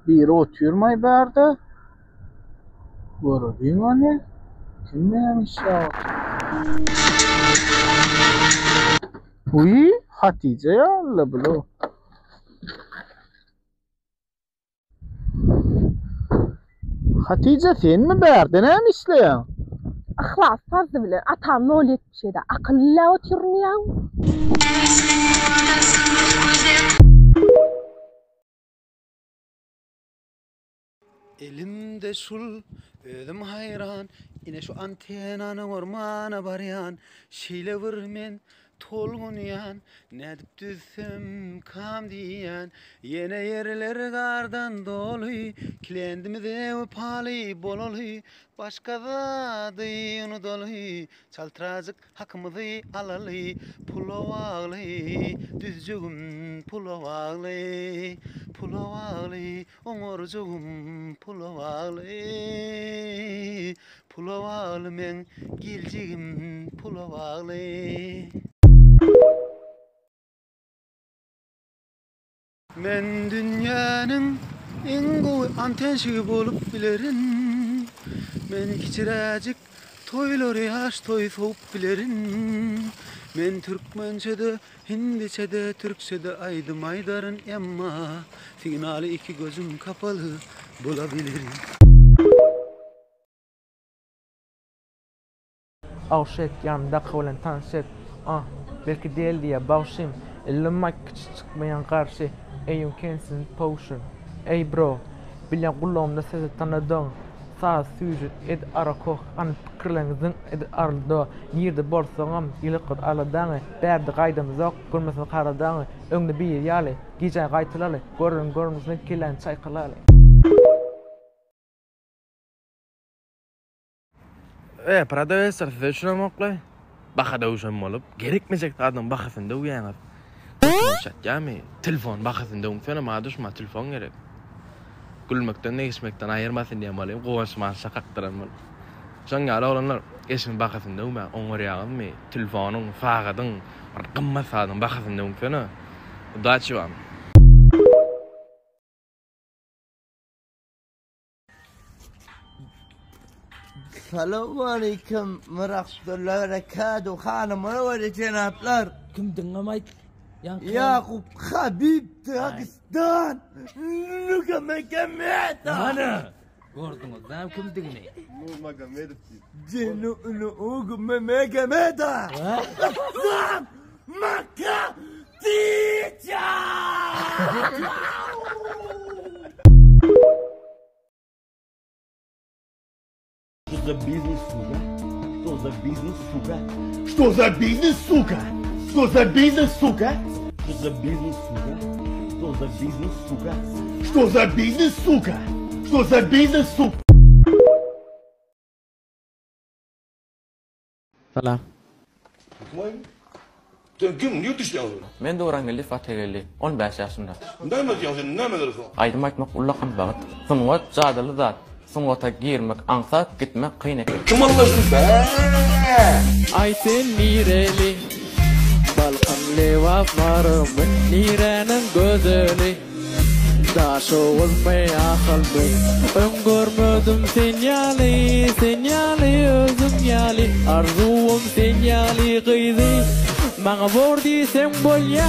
Biri otyrmaý bärde. Göreliň hany. Kim näme işläp otyr. Wiý, Hatije ýaly-la bul-ow. Hatije senmi bärde näme işleýäň? Yhlas parzy bilen atam nol 77 akylly otyrynýaň. Elimde şul, özüm haýran, Ine şu antenany gormana barýan, Şeýle bir men tolgunýan, Nädip düzsem kam diýýän, Ýene ýerler gardan doly, Klendimize wepaly bolaly, Başga zady unudaly, Çaltrajyk Hakymyzy alaly, pula bagly, Düzjegim pula bagly, pula bagly, Oňarjagym pula bagly, pula bagly meň geljegim pula bagly. Men dünýäniň iň gowy antenşigi bolup bilerin. Men kiçiräjik toýlary ýaş toý sowup bilerin. Men türkmençe-de, hindiçe-de, türkçe-de aýdym aýdaryn, emma signaly iki gözüm kapaly bulabilirin. Agşy et, ýanymdaky bilen tanyş et, Ah, belki del diýýär bagşym, Illim aýt kiçi çykmaýan garşy, Eýun kensin potion. Eý bro, bilýän gulagymda sesi tanadyň, Saz süýji ed arakoh, Hany pikirleň zyň ed arldo, Nirde bolsaňam ýylykyz aladaňy, Bärde gaýdamyzok, görmeseň karadaňy, Öňde biri ýaly, gijä gaýtylaly, Gören görmesin kelläni çaýkalaly. E, prodawesler size düşünemokly. Baha döwüşen bolup, gerekmejek zadyň bahasyny döwýäňiz. Götüňiz çatýarmy? Telefon bahasyny döwüňsene, maňa duşman telefon gerek. Gülmekden, degişmekden aýyrmasyn diýen bolýan, Guwanç maňa şa kakdyran bolup. Şoň ýaly oglanlar, eşigiň bahasyny döwmäň, oňarýaňyzmy? Telefonyň, sagadyň, bir gymmat zadyň bahasyny döwüňsene. Udaçi wam. Salowmaleýkim we rahmetullahi we berekatuh hanymlar we jenaplar. Kimdiňem aýt. Ýakup Habib Dagestan Nurmagomedov. Ana. Gördüňiz näme kimdigini? Nurmagomedov diýip. Nurmagomedov. Maka Tiça. Что за бизнес, сука? Что за бизнес, сука? Что за бизнес, сука? Что за бизнес, сука? Что за бизнес, сука? Что за бизнес, сука? Что за бизнес, сука? Что за бизнес, сука? Salam. Sen kim? Nirde işleýäň sen? Men Döwrangeldi Fatageldi, 15 ýaşymda. Näme edýäň sen? Näme edersiň? Aýdym aýtmak ullakan bagt. Sungat jadyly zat. Sungata girmek aňsat, gitmek kyn eken. Kim allaşdy? Bä! Aý sen nireli? Balkan Lebap Marymy niräniň gözeli? Daşoguzmy Ahalmy Öň görmedim sen ýaly Sen ýaly özüň ýaly Arzuwym sen ýaly gyzy Maňa bor diýseň bolýa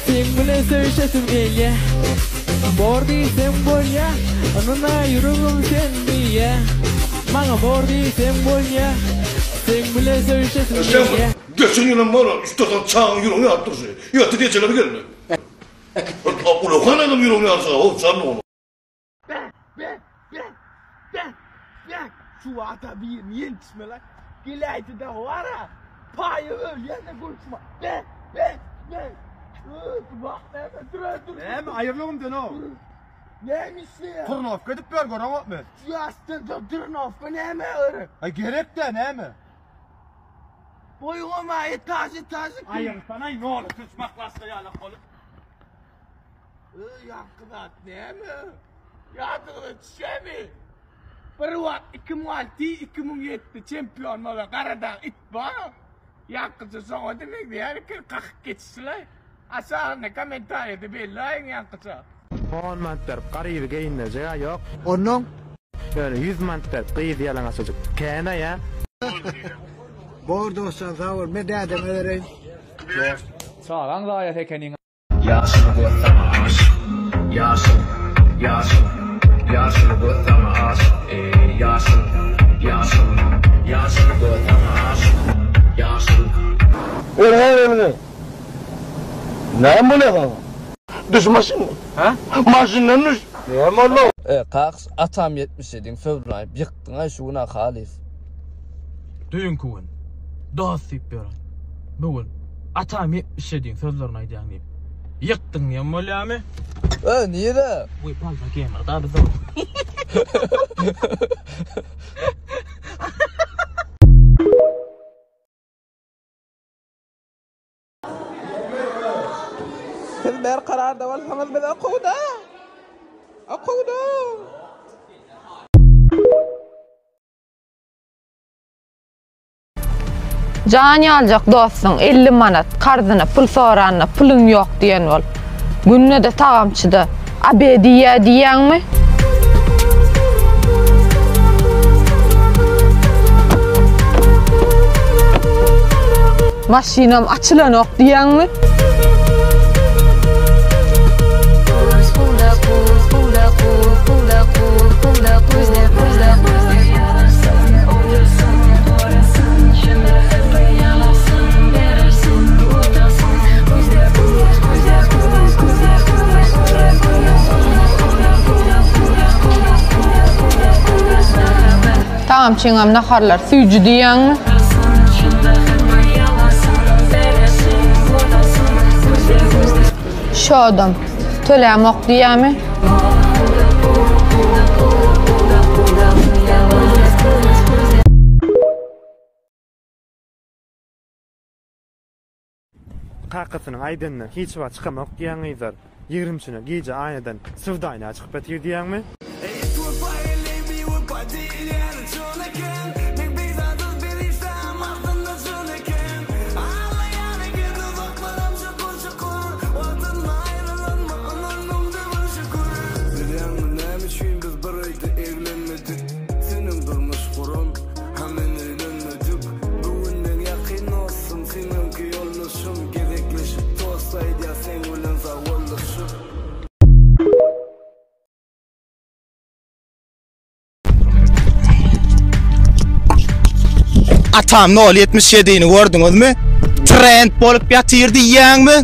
Seň bilen söýşesim gelýä Bor diýseň bolýa Ynana ýüregim sen diýýä Maňa bor diýseň bolýa Seň bilen söýşesim gelýä. Geçen ýylam bar, üç-dört sany çagaň ýüregini ýaryp durşy. Ertir ejeleri geldi. Ulakan adam ýüregini ýarsa, o janly ol. Be, be, be, be, be, şu wagta birini ýençmeli. Geläýse-de wara, paýa ölýän-de gurçma. Be, be, be. Bak näme, dur, dur. Näme, aýryl öňümden-ow. Näme işleýär? Turnowka edip ber, göreňokmy? Ýaşdan turnowka näme gerek? Aý, gerek-dä, näme? Boýgama etaž etaž. Aýyrsana nol sıçmaklaşka ýalak bolup. Öý ýaňky zat näme? Ýadyňyza düşýärmi? Bir wagt 2006 2007 çempion bolan Garadag it bar. Ýaňkyja şoňa da meňzeýär eken kakyp geçişilaý. Aşagynda kommentariýada belläýiň ýaňkyja. On manat berip garyby geýindirjeg-ä ýok. Onnoň? Ýöne ýüz manat berip gyzy ýalaňaçjyk kän-ä. Bor dostjan sag bol, men dädeme bereýin. Çagaň zaýasy ekeniň. Ýaşyl göz saňa aşyk Ýaşyl, ýaşyl, ýaşyl göz saňa aşyk eý Ýaşyl, ýaşyl, ýaşyl göz saňa aşyk Ýaşyl. Eliňe eliňe. Näme bolýar saňa? Düş maşyndan. Hä? Maşyndan düş. Näme boldy? E kaks atam 77-iň sözüni aýyp ýykdyňaý şu gün-a halys. Düýnki gün dost diýip ýören. Bu gün atam 77-iň sözlerini aýdýaň diýip. Ýykdyň diýen bolýamy? E nire? Wiý palta kemir da biziň. Siz berkararda bolsaňyz biz okuwda. Okuwda. Jan ýaljak dostuň 50 manat karzyna pul soranda pulum ýok diýen bol. Günde-de tagamçyda obed iýýä diýýäňmi? Maşynam açylanok diýýäňmi? Tagamçyňam naharlar süýji diýýäňmi? Şodam tölämok diýýämi? Kakasynyň aýdanyna hiç wagt çykamok diýýän gyzlar, ýigrimçine gije aýnadan swdaýna çykyp ýatyr diýýäňmi? Atam nol ýetmiş ýedini gördüňizmi? Trend bolup ýatyr diýýäňmi?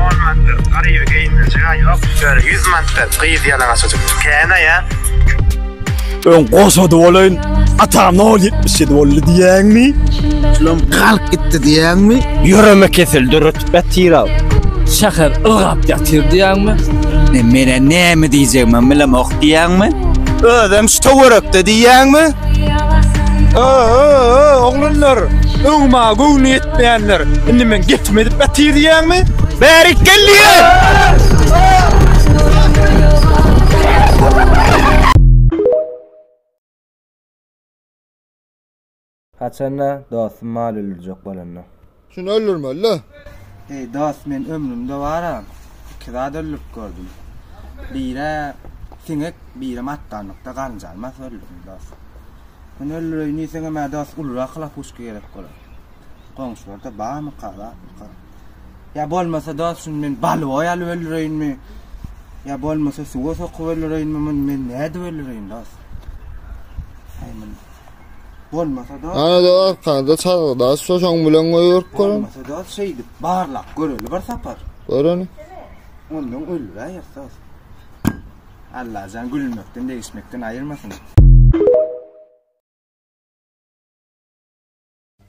On manat berip garyby geýindirjeg-ä ýok, ýöne ýüz manat berip gyzy ýalaňaçjyk kän-ä ýa. Öň goşady bolaýyn, atam nol 77 boldy diýäňmi? Şulam galk gitdi diýäňmi? Ýöreme kesel döretip ýatyr-aw. Şäher ylgap ýatyr diýäňmi? Ne menä näme diýjegimem bilemok diýäňmi? Özem şu töwerekde diýäňmi? Ö-ö-ö, oglanlar, öň maňa göwni ýetmeýänler, indi meň gepimi edip ýatyr diýäňmi? Bärik gel diýen! Haçanda dostum mal öldürjek bolanda. Şuny öldürmeli-de. Eý dost men ömrümde bara iki zat öldürip gördüm. Birä siňek birem atdanlykda garynja almas öldürdim dost. Muny öldüreýin diýseňem-ä dost ulurak hlapuşka gerek bolar. Goňşularda barmyka zatmyka. Ýa bolmasa dost şuny men balboý alyp öldüreýinmi? Ýa bolmasa suwa sokup öldüreýinmi muny men nädip öldüreýin dost? Aý muny bolmasa dost. Ana da arkanda çargdaş şo şoň bilen goýberip görün. Bolmasa dost şeýdip barlap göreli bir sapar. Göreni. Ondan öldüräýeris dost. Allajan gülmekden degişmekden aýyrmasyn.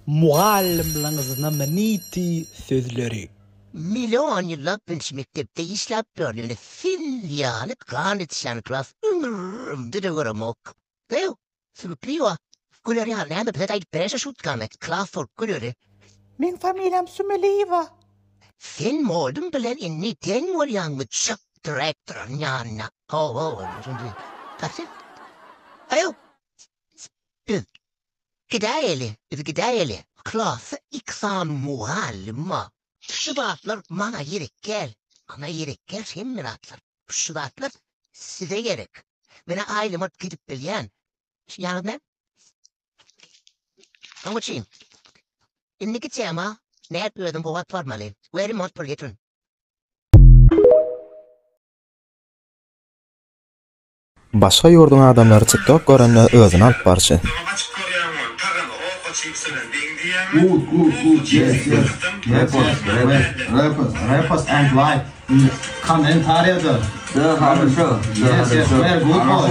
Mugallymlaň znamenitiý sözleri. Million ýyllap men şu mekdepde işläp ýörün, ýöne siz ýaly gan içýän klas ömrümde-de göremok. Ew, sülükliwa, güler ýaly näme bize-de aýdyp beräýşe şutkany, klas bolup güleli. Meň familiýam Sümeliýewa. Sen mugallym bilen indi deň bolýaňmy, çyk direktoryň ýanyna. Hawa, hawa, Ew, Biz gidäýeli, biz gidäýeli. Klasda iki sany mugallym bar. Şu zatlar maňa gerek däl. Maňa gerek däl hemme zatlar. Şu zatlar size gerek. Menä aýlym alyp gidip bilýän. Ýagny Şonuň üçin indiki tema nädip özüňi gowy alyp barmaly we remont pul getirin. Başga ýurduň adamlary tiktok görende özüni alyp barşy. Good good good yes yes repost repost repost and like kommentariýada yes yes very good boy.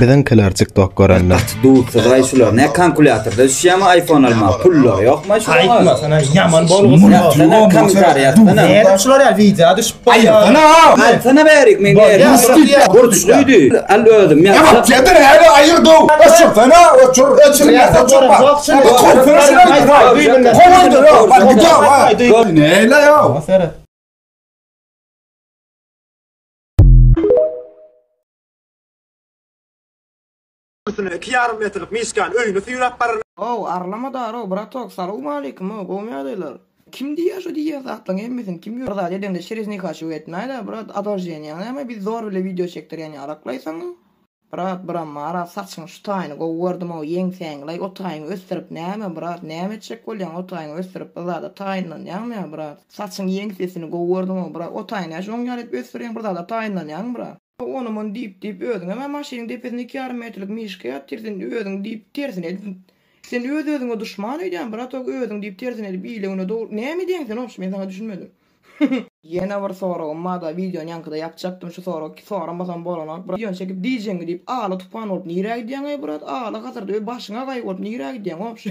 Biziňkiler tiktok görende. Duzsuz-aý şular. Ne kalkulyatorda düşýärmi iPhone almaga? Pullary ýokmy şularyň? Aýtmasana ýaman bolgusyz. Ýatsana kommentariý ýazsana. Nädip şular ýaly wideo düşüp bolýar? Aýtsana. Aýtsana bärik men Bolýar. Burç guýdy. Al özüm ýazjak. Ýa çedir häli aýyr dow. Öçürsene öçür. Öçürýär öçürme. Kowaýdyr ýa. Gidiyor. Neyle ya? Seret. Üstüne 2,5 metrlik mişkan öýüne süýräp barar. Ow arlama darow bratok salowmaleýkim ow gowmy ýagdaýlar. Kim diýýär şu diýýän zatlaryň hemmesini kim bir zat edeňde çerez nikaşyk etmäýdä brat odolženiýaň näme biz zor bile wideo çekdirýän ýalaklaý saňa brat biram mara saçyň şu taýyny gowy gördümow ýeňsäňilaý o taýyňy ösdürip näme brat näme etjek bolýaň o taýyňy ösdürip bir zada taýynlanýaňmy ýa brat saçyň ýeňsesini gowy gördümow brat o taýyny nä şoň ýaly edip ösdürýäň bir zada taýynlanýaňmy brat. Ony muny diýip diýip özüňem-ä maşynyň depesinde 2,5 metrlik mişka ýatyr sen özüň diýip tersine edip sen öz özüňe duşman öýdýän bratok özüň diýip tersine edip ile güne dogry näme edýäň sen obşi men saňa düşünmedim. Ýene bir soragym barda wideony ýaňkyda ýapjakdym şu soragy soramasam bolanok brat wideony çekip diýjeňi diýip ala tupan bolup nirä gidýäňaý brat ala hasyrdy öý başyňa gaý bolup nirä gidýäň obşi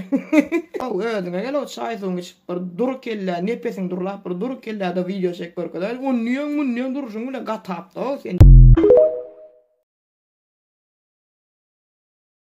Haw özüňe gel o çaý suwuňy içip bir dur kellä nepesiň durlap bir dur kelläde wideo çek görkezäý onniýeň munniýeň durşuň bilen gatapda sen.